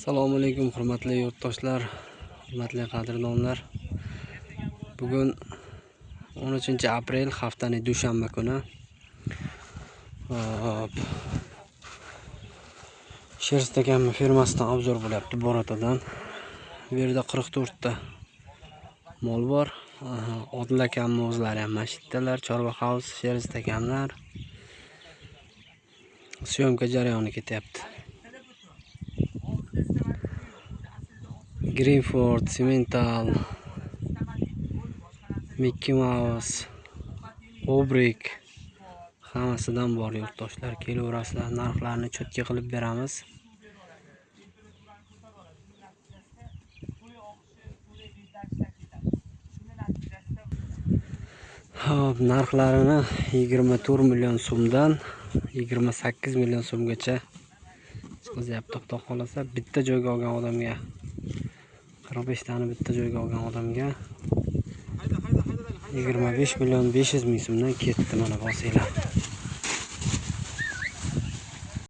Assalomu alaykum hurmatli yurtdoshlar, hurmatli qadrdonlar. Bugun 13-aprel, haftaning dushanba kuni. Hop. Sherstakanmi firmasidan obzor bo'lyapti Borotadan. Bu yerda 44 ta mol bor. Odil akamni o'zlari ham mashitdalar, Chorva House, Sherstakamlar. Syomka jarayoni ketyapti. Greenford, Simmental, Mickey Mouse, Obrik hammasidan bor yurtdoshlar. Kelaverasizlar, narxlarni cho'tka qilib beramiz. Xo'p, narxlarini 24 million so'mdan 28 million so'mgacha chiqazyapti. Xudo xolasa bitta joyga olgan odamga 45 tani bitta joyga olgan odamga 25 million 500 ming so'mdan ketdi. Mana bosinglar.